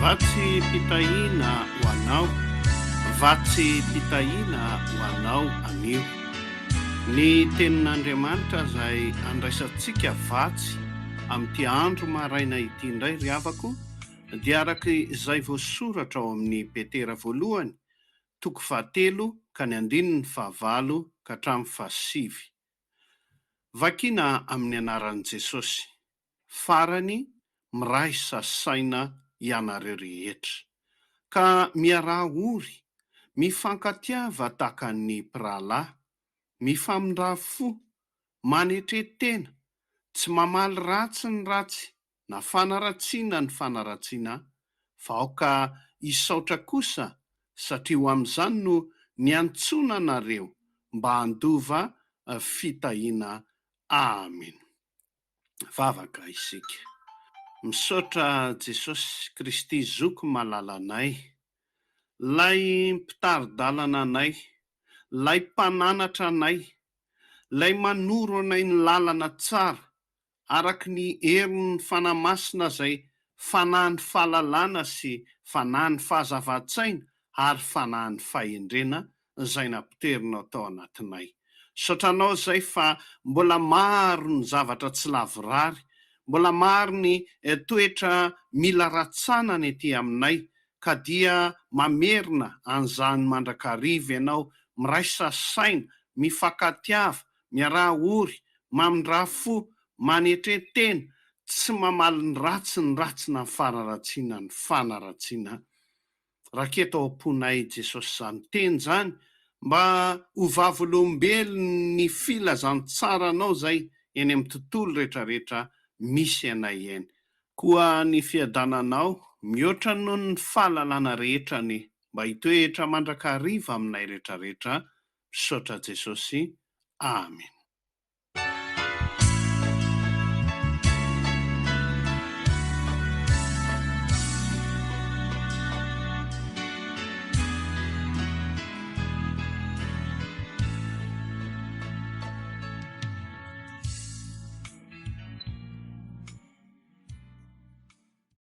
Vatsim-pitahiana ho anao, vatsim-pitahiana ho anao anio. Ny tenin'Andriamanitra izay andraisantsika vatsy amin'ity andro maraina ity indray ry havako dia araka izay voasoratra ao amin'ny Petera voalohany toko fahatelo ka ny andininy fahavalo ka hatramin'ny fahasivy. Vakina amin'ny anaran'i Jesosy. Farany, miraisa saina ianareo rehetra. Ka miaraha ory, mifankatiava tahaka ny mpirahalahy, mifamindrà fo, manetre tena, tsy mamaly ratsy ny ratsy na fanaratsiana ny fanaratsiana, fa aoka hisaotra kosa satria ho amin'izany no niantsoana anareo mba handova fitahiana. Amen. Vavaka isika. Misaotra Jesosy Kristy Zoky malalanay, Lay mpitari-dalana anay, Lay mpananatra anay, Lay manoro anay ny lalana tsara araka ny herin'ny Fanahy Masina izay Fanahin'ny fahalalana sy Fanahin'ny fahazavan-tsaina ary Fanahin'ny fahendrena izay nampiterinao tao anatinay. Misaotra Anao izay fa mbola maro ny zavatra tsy lavorary, mbola maro ny toetra mila ratsanana ety aminay ka dia mamerina an'izany mandrakariva Ianao, miraisa saina, mifankatiava, Miaraha ory, mamindrà fo, manetre tena, tsy mamaly ny ratsy ny ratsy na ny fanaratsiana ny fanaratsiana. Raketo ao am-ponay Jesosy izany teny izany mba ho vavolombelon' ny filazantsaranao izay eny amin'ny tontolo rehetrarehetra misy anay eny. Koa ny fiadananao mihoatra noho ny fahalalana rehetra anie mba hitoetra mandrakariva aminay rehetrarehetra Misaotra Jesosy Amen.